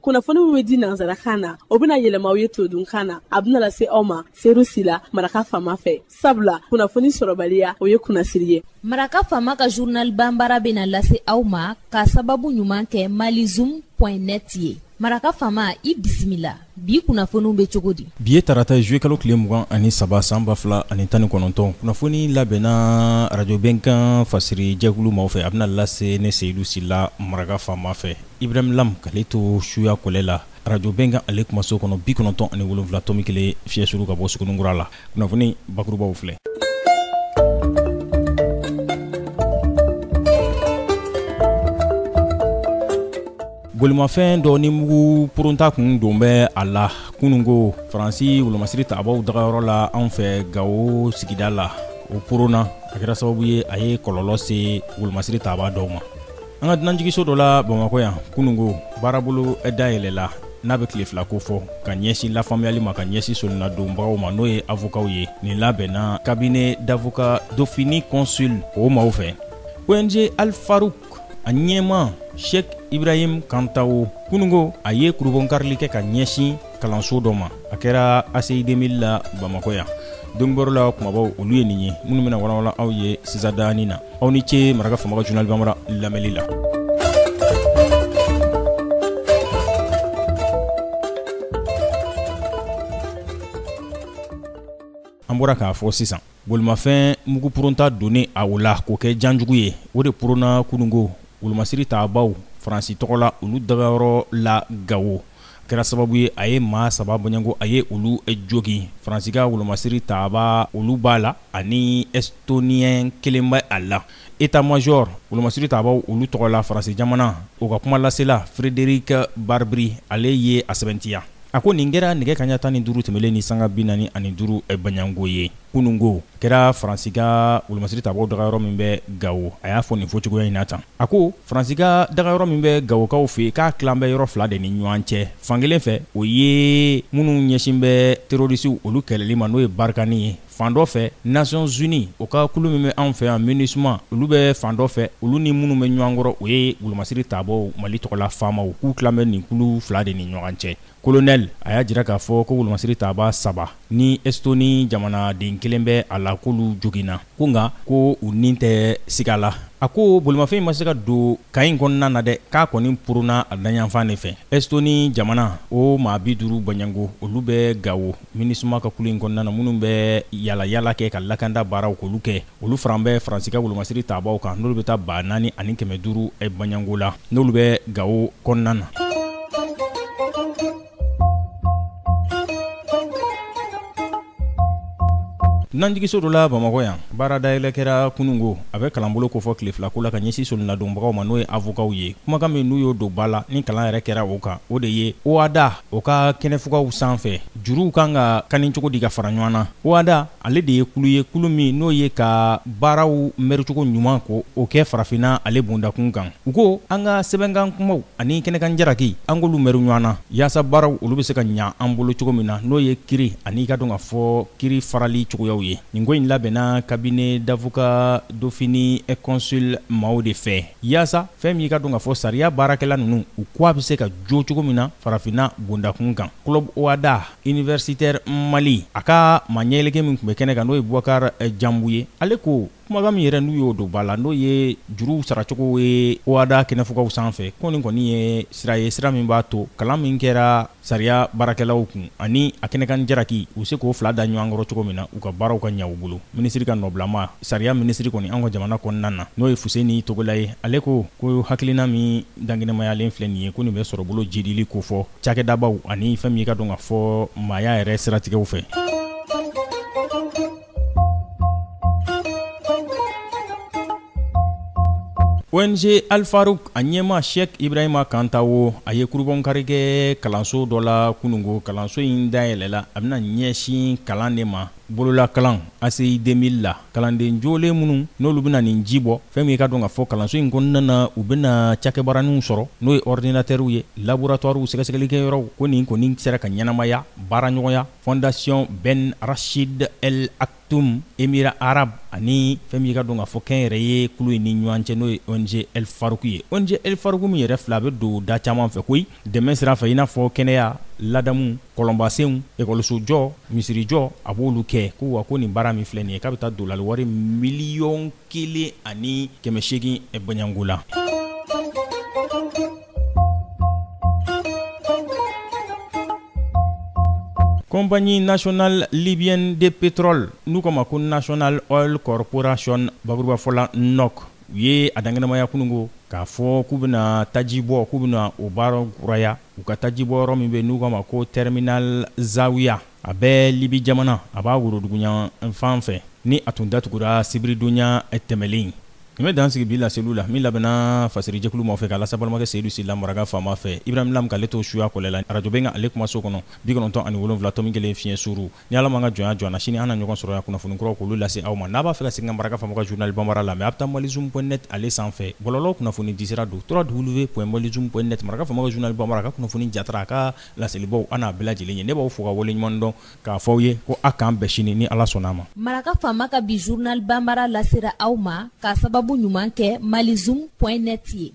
Kunnafoni min bɛ di nansarakan na, o bɛna yɛlɛma aw ye todunkan na. A bɛna lase aw ma Seru Sila, Maraka Faama fɛ. Sabula kunnafoni sɔrɔbaliya, o ye kunnasiri ye. Maraka Faama ka journal banbara bɛna lase aw ma ka sababu ɲuman kɛ malizoom.net ye. Maraka Faama, i bisimila. Bi kunnafoniw bɛ cogo di? Bi ye tarata ye, juillet kalo tile 23 san 2019. Kunnafoni labɛnna arajo Bɛnkan fasiri jɛkulu maaw fɛ. A bɛna lase ne Seyidu Sila Maraka Faama fɛ. Ibrahim Lam k'ale to suya kɔlɛ la arajo Bɛnkan ale kumaso kɔnɔ 97.1 fiɲɛ suru ka bɔ Suguninkura la. Kunnafoni bakurubaw filɛ. Bolimafɛn dɔ ni mugu poronta kun don bɛ a la kununko Faransi wolomasiri tabaw dagayɔrɔ la anw fɛ Gawo sigida la, o poronna, a kɛra sababu ye a ye kɔlɔlɔ se wolomasiri taba dɔw ma. An ka dunanjigiso dɔ la Bamakɔ yan kununko baarabolo dayɛlɛla n'a bɛ tile fila ko fɔ ka ɲɛsin lafaamuyali ma ka ɲɛsin solinadonbagaw ma n'o ye avokaw ye. Nin labɛnna cabinet d'avocat Dauphine Consult o maaw fɛ. ONG Al Farouk a ɲɛmaa Sheikh Ibrahim Kantawo kununko a ye kurubonkarili kɛ ka ɲɛsin kalanso dɔ ma, a kɛra ACI 2000 la Bamakɔ yan. Donkibaru la kumabaw olu ye nin ye minnu bɛna walawala aw ye sisan daani na. Aw ni ce Maraka Faama ka journal banbara lamɛnli la. An bɔra k'a fɔ sisan bolimafɛn mugu poronta donnen a o la k'o kɛ janjugu ye, o de poronna kununko wolomasiri tabaw Faransi tɔgɔ la olu dagayɔrɔ la Gawo. A kɛra sababu ye a ye maa saba bɔɲɔgɔnko a ye olu jogin. Faransi ka wolomasiri taba olu b'a la ani estonien kelen bɛ a la. État major wolomasiri tabaw olu tɔgɔ la Faransi jamana, o ka kumalasela Frédéric Barbry ale ye a sɛbɛntiya. A ko nin kɛra nɛgɛ kanɲɛ 15 tɛmɛlen ni sanga 45 baɲango ye kununko kɛra Faransi ka wolomasiri tabaw dagayɔrɔ min bɛ Gawo. A y'a fɔ nin fɔcogoya in na tan. A ko Faransi ka dagayɔrɔ min bɛ Gawokaw fɛ yen, k'a tilan bɛ yɔrɔ fila de ni ɲɔgɔn cɛ. Fankelen fɛ, o ye minnu ɲɛsin bɛ terorisiw olu kɛlɛli ma, n'o ye Barkhane ye. Fan dɔ fɛ, Nations Unies o ka kulu min bɛ anw fɛ yan MINUSMA, olu bɛ fan dɔ fɛ, olu ni minnu bɛ ɲɔgɔn kɔrɔ, o ye wolomasiri tabaw Mali tɔgɔla faamaw, k'u tilan bɛ nin kulu fila de ni ɲɔgɔn cɛ. Kolonɛli a y'a jira k'a fɔ ko wolomasiri taba saba ni Estonie jamanaden kelen bɛ a la, k'olu joginna, ko nka ko u ni tɛ siga la. A ko bolimafɛn in ma se ka don camp in kɔnɔna na dɛ, k'a kɔni poronna a dayanfan de fɛ. Estonie jamana o maa 50 bɔɲɔgɔnko olu bɛ Gawo MINUSMA ka kulu in kɔnɔna na, minnu bɛ yaala-yaala kɛ ka lakanda baaraw k'olu kɛ, olu faran bɛ Faransi ka wolomasiri tabaw kan, n'olu bɛ taa 4500 bɔɲɔgɔnko la, n'olu bɛ Gawo kɔnɔna na. Dunanjigiso dɔ la Bamakɔ yan, baara dayɛlɛ kɛra kununko. A bɛ kalanbolo kofɔ tile fila ko la ka ɲɛsin solinadonbagaw ma, n'o ye avokaw ye. Kumakan min n'u y'o don ba la ni kalan yɛrɛ kɛra o kan, o de ye OHADA o ka kɛnɛfugaw sanfɛ juruw kan ka kani cogo di ka fara ɲɔgɔn na. OHADA ale de ye kulu ye, kulu min n'o ye ka baaraw mɛricogo ɲuman ko o kɛ farafinna ale bondakun kan. U ko an ka sɛbɛnkan kumaw ani kɛnɛkan jaraki, an k'olu mɛri ɲɔgɔn na yaasa baaraw olu bɛ se ka ɲa an bolo cogo min na, n'o ye kiri ani i ka dɔn ka fɔ kiri farali cogoyaw ye. Nin ko in labɛnna cabinet d'avocat Dauphine Consult maaw de fɛ yaasa fɛn min i ka dɔn ka fɔ sariya baarakɛla ninnu u k'a bɛ se ka jo cogo min na farafinna bondakun kan. Club OHADA Universitaire Mali a ka maa ɲɛyɛlɛkɛ min tun bɛ kɛnɛ kan, n'o ye Boubacar Jambu ye, ale ko kumakan min yɛrɛ n'u y'o don ba la, n'o ye juruw saracogo ye OHADA kɛnɛfugaw sanfɛ, ko nin kɔni ye sira ye, sira min b'a to kalan min kɛra sariya baarakɛlaw kun ani a kɛnɛkan jaraki, u se k'o fila da ɲɔgɔn kɔrɔ cogo min na, u ka baaraw ka ɲɛ u bolo. Minisiri ka nɔbilama, sariya minisiri kɔni an ka jamana kɔnɔna na, n'o ye Fuseni Togola ye, ale ko ko hakilina min dankɛnɛmayalen filɛ nin ye, ko nin bɛ sɔrɔbolo jidili kofɔ cakɛdabaw ani fɛn min i ka dɔn ka fɔ maaya yɛrɛ siratigɛw fɛ. ONG Al Farouk a ɲɛmaa Sheikh Ibrahima Kantawo, a ye kurubɔnkari kɛ kalanso dɔ la kununko. Kalanso in dayɛlɛla, a bɛna ɲɛsin kalan de ma. Bololakalan ACI 2000 la kalanden jolen minnu n'olu bɛna nin ji bɔ fɛn min i ka dɔn k'a fɔ kalanso in kɔnɔna na u bɛna cakɛbaaraninw sɔrɔ n'o ye ordinateurw ye laboratoirew sɛgɛsɛgɛlikɛyɔrɔw ko nin kɔni sera ka ɲɛnamaya baaraɲɔgɔnya Fondation Ben Rachid El Aktoum Émirats arabes ani fɛn min i ka dɔn k'a fɔ kɛnyɛrɛye kulu in ni ɲɔgɔn cɛ n'o ye ONG El Farouk ye. ONG El Farouk min yɛrɛ filɛ a bɛ don da caman fɛ koyi dɛmɛ sira fɛ i n'a fɔ kɛnɛya, ladamu, kɔlɔnbasenw, ekɔlisojɔ, misirijɔ, a b'olu kɛ ko wa ko nin baara min filɛ nin ye k'a bɛ taa dolari wari miliyɔn 1 800 bɔɲɔgɔnko la. Compagnie nationale libyenne de pétrole n'u k'a ma ko National Oil Corporation bakurubafɔ la NOC u ye a dankɛnɛmaya kunungo k'a fɔ k'u bɛna taji bɔ k'u bɛna o baara kuraya u ka taji bɔ yɔrɔ min bɛ n'u k'a ma ko terminal Zawiya a bɛ Libi jamana a b'a woroduguyanfan fɛ ni a tun datugura sibiridonya tɛmɛlen. Nin bɛ dan sigi bi laseliw la min labɛnna fasirijɛkulu maaw fɛ k'a lase balimakɛ Seyidu Sila maraka faama fɛ Ibrahim Lam k'ale to suya kɔlɛ la arajo bɛnkan ale kumaso kɔnɔ 97.1 fiɲɛ suuru ni Ala m'an ka jɔnya jɔ an na sini an na ɲɔgɔn sɔrɔ yan kunnafoni kuraw k'olu lase aw ma n'a b'a fɛ ka segin ka maraka faama ka journal banbara lamɛn a bɛ taa malizoom point net ale sanfɛ bɔlɔlɔ kunnafoni disira don www.malizoom.net maraka faama ka journal banbara ka kunnafoni jatara a ka laselibaw an n'a bɛɛ lajɛlen ye ne b'aw fo ka waleɲuman dɔn k'a fɔ aw ye ko a k'an bɛn sini ni Ala sɔnna a ma. Maraka faama ka bi journal banbara lasera aw ma k'a sababu ɲuman kɛ malizoom point net ye.